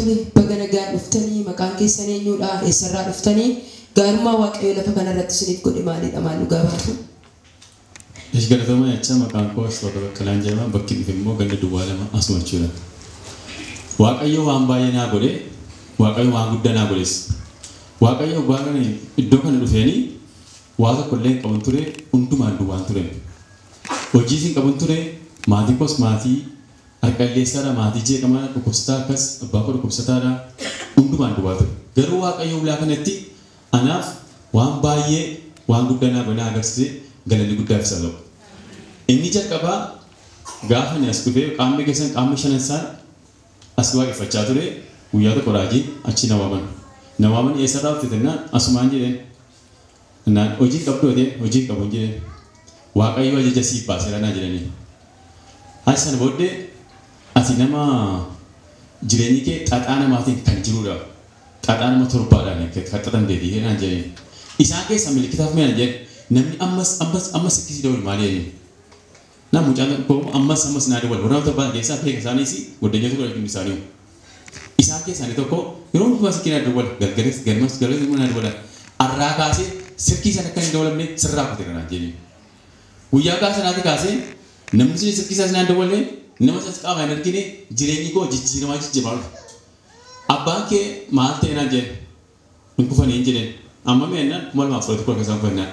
Tole baga nagaan dhuftanii maqaan keessan eenyudha eessarraa dhuftanii gaarummaa Waaqayyoo lafa kanarratti isiniif godhe maalidha maal dhugaa baatu? Ishi galatoomaa jecha maqaan koo Asxoota Baqqalaan jedhama. Bakki dhufe immoo ganda duwwaa 2 asuma jechuudha. Waaqayyo waan baay'ee naa godhe, Waaqayyo waan guddaa naa godhes. Waaqayyo baay'ee iddoo kana dhufeenii waa tokko illee hin qabun ture, hundumaan duwwaan ture. Hojiis hin qabun ture, maatiin koos maatii harqalleessaadha, maatii jeeqamaadha, dhukkubsataa akkas, abbaa koo dhukkubsataadha, hundumaan duwwaa ture. Garuu Waaqayyo ulaa kanatti anaaf waan baay'ee waan guddaa naa godhe naa agarsiise galanni guddaaf isa ta'u. Inni jalqabaa gaafa ani as dhufee qaamni keessan qaamni shanansaan as waaqeffachaa ture guyyaa tokko raajiin achi na waaman. Na waaman eessarraa dhufte jennaan asumaan jedheen. Naan hojii qabdu jedheen hojii qabu jedheen. Waaqayyo ajaja siif baaseera naa jedhanii. Achi sana booddee ati nama jireenyi kee xaxaa namaatiin kan jirudha. Xaxaa nama torbaadhaan kan xaxamteeti naan jedhanii. Isaan keessaa milikitaaf mee naan jedhan namni ammas ammas ammas akkasii dawwal maali jedhanii. Na mucaan tokko ammas ammas naa dawwal warra torbaan keessaa beeka isaaniis goddanyoota godha kennu isaanii. Isaan keessaa inni tokko yeroo hundumaa sikkii naa dawwal galgalas galmas galgalas immoo naa dawwala. Arraa kaasee sirkii sana akka hin dawwalamne sirraa kuteera naan jedhanii. Guyyaa gaafa sanaati kaasee namni sun sirkii isaas naan dawwalle nama sanas qaama hin argine jireenyi koo jijjiiramaa jijjiiramaa dhufe. Abbaan kee maal ta'e naan jedhan hin kufanii hin jedheen. Amma mi'annaan 2011 akka isaan kufannaan.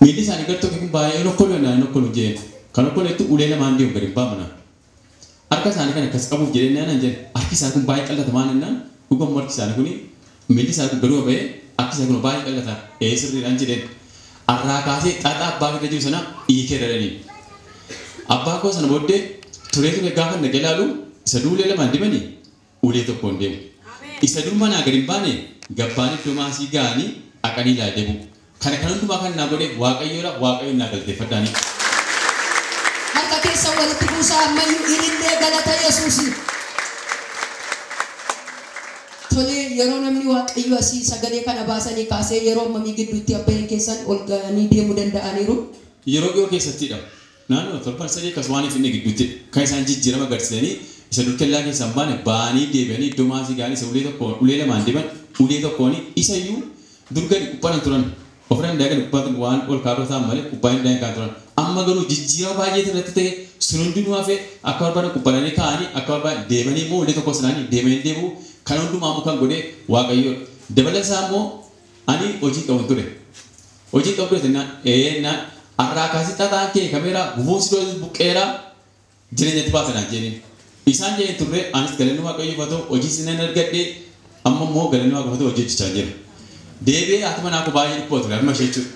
Miilli isaanii gar tokko kun baay'ee nokkolu naan nokkolu jedheen. Kan okkoleetti ulee lamaan deemu gadi hin baamna. Harka isaanii kan akkas qabuuf jedheen naan jedhan harki isaanii kun baay'ee qallata maal jennaan dhuguma harki isaanii kun miilli isaanii kun gaduma ba'ee harki isaanii kun baay'ee qallata ee sirriidhaan jedheen. Arraa kaasee xaxaa abbaa kee jiru sana hiikee dadhanii. Abbaa koo sana booddee turee ture gaafa dhaqee ilaalu isa duulee lamaan deemanii ulee tokkoon deemu. Isa dur manaa gadi hin baane gabbaan iddoo maasii ga'anii dhaqanii ilaa deemu. Kana kan hundumaa kan naa godhe Waaqayyoodha, Waaqayyoon naa galateeffadhaanii. Harka keessan walitti buusaa ammayyuu ilillee galata Yesuusiif. Tole yeroo namni Waaqayyo asii sagalee kana baasanii kaasee yeroo ammamii gidduutti abbeen keessan ol ga'anii deemuu danda'aniiru. Yeroo dhiyoo keessattidha. Naannoo torban sadii akkas waan hin finne gidduutti kan isaan jijjiirama agarsiisanii isa dur kellaa keessaa hin baane ba'anii deebi'anii iddoo maasii ga'anii isa ulee tokko ulee lamaan deeman ulee tokkoon isayyuu dur gadi quphaadhaan turan. Of danda'aa gadi quphaatan waan ol kaatoo ta'an malee quphaa hin danda'an turan. Amma garuu jijjiirama baay'eetu irratti ta'e sun hundinuu hafee akka barbaadan quphaadhanii kaa'anii akka barbaadan deemanii immoo ulee tokko sanaanii deemanii deebi'u kan hundumaa immoo kan godhe Waaqayyoodha. Dabalataa immoo ani hojii qabu ture. Hojii qabu ture jennaan naan arraa kaasee xaxaan kee kameeraa gufuun si dura buqqeeraa jireenyatti baasa naan jedhanii. Isaan jedhanii turre anis galanni Waaqayyoof haa ta'u hojii sinan argadhe amma immoo galanni Waaqayyoof haa ta'u hojii hojjechaa jira. Deebi'ee haati manaa koo baay'ee dhukkuba ture harma ishee jechuudha.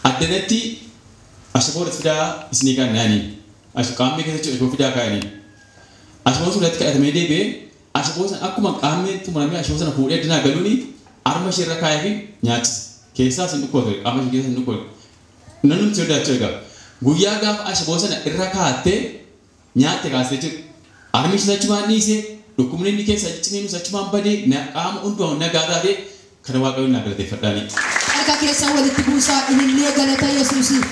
Addanatti ashaboo fidaa isinii kan naanii. Qaamni keessa jechuudha ashaboo fidaa kaa'anii. Ashaboo sun irratti kadhatamee deebi'ee ashaboo sana akkuma qaamni xumuramee ashaboo sana fuudhee addunyaa galuuni harma ishee irra kaa'ee fi nyaachise. Keessaa sin dhukkuba ture qaama ishee keessa sin dhukkuba ture. Namni sodaachuu egaa guyyaa gaafa ashaboo sana irra kaa'attee nyaatte kaastee jiru. Harmi ishee achumaan dhiisee dhukkubni inni keessa cimeenus achumaan badee qaama hundumaa nagaa taatee kana Waaqayyoon naa galateeffadhaanii. Harka keessan walitti buusaa ilillee galata Yesuusiif.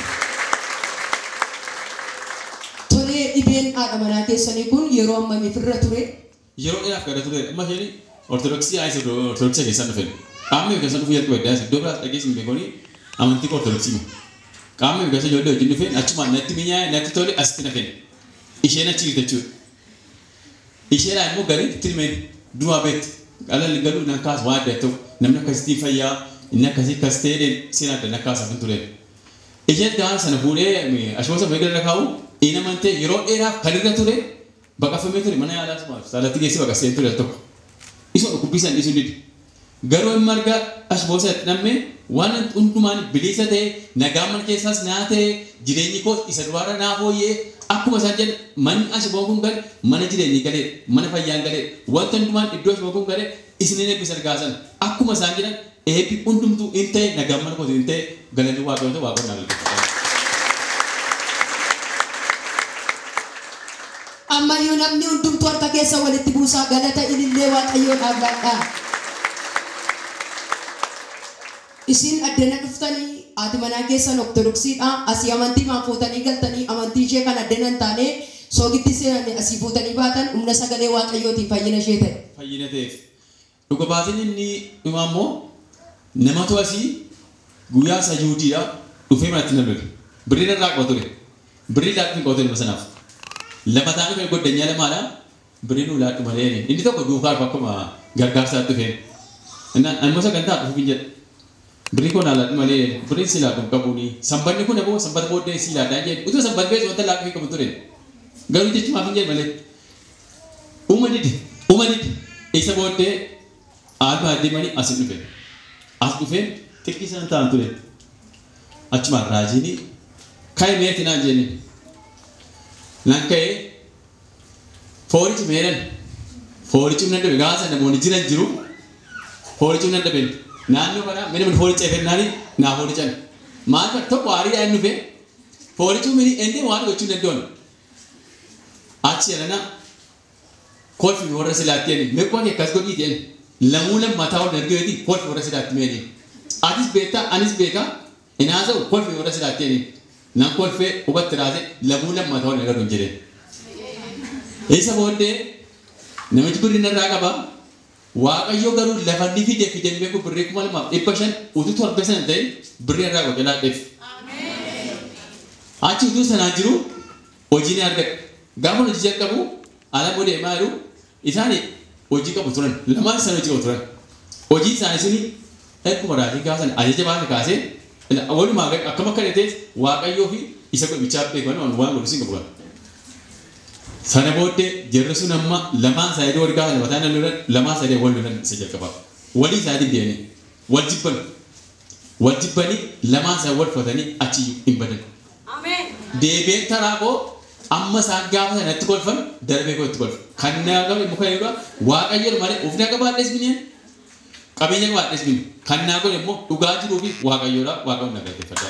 Tolee dhibeen haadha manaa keessanii kun yeroo ammamiif irra ture? Yeroo dheeraaf gara ture. Amma isheen Ortodoksii ayisa Ortodoksii keessan dhufe. Qaamni keessan dhufuu jalqabe adda iddoo biraas dhageessi hin beekoni amantii Ortodoksii mu. Qaamni keessa ijoollee wajjin dhufeen achumaan natti minyaa'e natti tole asitti na fedhe. Isheen achi jirti jechuudha. Isheen immoo galee itti himeen du'aa beekti. Alalli galuu nan kaasa waan adda ta'u namni akkasitti fayyaa inni akkasii akkas ta'ee seenaa adda na kaasaaf hin ture. Isheen gaafa sana fuudhee ashoota sana gara kaa'u inni amantee yeroo dheeraaf kan irra ture baqafamee ture mana yaalaa hospitaalatti geessee baqasee ture tokko. Isa dhukkubbii sana dhiisuu dide. Garuu inni marga ashboosa itti nammee waan hundumaan bilisa ta'e nagaa mana keessaas naa ta'e jireenyi koo isa duraarra naa fooyyee akkuma isaan jedhan manni ashboon kun gale mana jireenyi galee mana fayyaan galee wanta hundumaan iddoo ashboon kun gale isiniin eebbisa argaasan akkuma isaan jedhan eebbi hundumtuu hin ta'e nagaan mana kootu hin ta'e galanni Waaqayyoo ta'e Waaqayyoon naa galateeffadha. Ammayyuu namni hundumtuu harka keessa walitti buusaa galata ilillee Waaqayyoodhaaf laadhaa. Isin addana dhuftanii haati manaa keessan Ortodoksiidha. Asii amantii maan fuutanii galtanii amantii ishee kan addana hin taane Soogiddi seenan asii fuutanii baatan humna sagalee Waaqayyootiin fayyina ishee ta'e. Fayyina ta'eef. Dhuga baatiin inni dhumaa immoo namatu asii guyyaa sajuudiidha dhufee manatti na lole. Birrii narraa qaba ture. Birrii laadhu hin qabu ture sanaaf. Lama ta'anii kan goddanyaa lamaadha. Birrii nuu laadhu malee inni tokko duukaa dhufa akkuma gargaarsaatti dhufee. Innaan ani immoo sagantaa dhufuuf hin jedhu. Birrii koo naa laadhu malee birriin si laadhu hin qabuuni. Sanbanni kun immoo sanbata booddee si laadhaa hin jedhu. Utuu sanbata beesu wanta laadhu hin qabu ture. Garuu jechumaaf hin jedhu malee. Uma dide. Uma dide. Isa booddee aaluma deemanii as hin dhufe. As dhufee xiqqii sana ta'an ture. Achuma raajiini ka'e meeti naan jedhani. Nan ka'ee foorichi meeran. Foorichi nan dhabe gaafa namoonni jiran jiru. Foorichi nan dhabe. Naannoo kana mana mana fooricha efennaani naa foorichan. Maal kan tokko aarii inni dhufe foorichi mini endee waan gochuu danda'an. Achi alana kolfi warra silaatti jedhani meequma kee akkas godhii jedhani. Lamuu lammataa ol dargeeti kolfi warra silaatti meeni. Atis beektaa anis beekaa inaasa'u kolfi warra silaatti jedhani. Nan kolfee hubatti raase lamuu lammataa ol dargatu hin jedheen. Isa booddee namichi birrii narraa qaba. Waaqayyo garuu lafa inni fide fide beeku birrii 2500 utuu torbe sana ta'e birrii narraa qaba laadheef. Achi utuu sanaa jiru hojii ni argate. Gaafa hojii jalqabu ala deemaa jiru isaan hojii qabu turan. Lamaan isaanii hojii qabu turan. Hojii isaanii suni akkuma raajii kaasan ajaja baase kaasee walumaa galatti akkam akka ta'es Waaqayyoo fi isa godhichaa beekan waan godhu sin qabu. Sana booddee jarri sun amma lamaan isaanii wal gaafa mataa nan lolan lamaan isaanii wal lolan isa jalqaba. Walii isaanii deemanii wal jibban. Wal jibbanii lamaan isaanii wal fudhatanii achi hin badan. Deebiin taraa koo amma isaan gaafa sanatti kolfan darbee koo itti kolfa. Kan naa qabe muka eegaa Waaqayyoon malee ufna qabaadhes bineen qabeenya qabaadhes bineen kan naa godhe immoo dhugaa jiruu fi Waaqayyoodha Waaqayyoon na galateeffadha.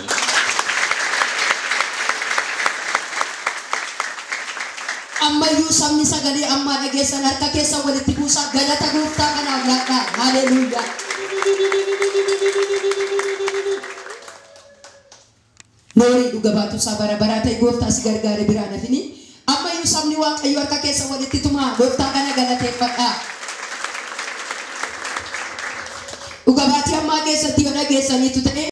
Ammayyuu sabni sagalee ammaa dhageessan harka keessa walitti buusaa galata gooftaa kanaaf laadhaa. Haleluuyaa. Noorii dhuga baatu isaa bara baraa ta'e gooftaa si gargaare biraan hafini. Ammayyuu sabni Waaqayyo harka keessa walitti tumaa gooftaa kana galateeffadhaa. Dhuga baatii ammaa keessatti yoo dhageessaniitu ta'e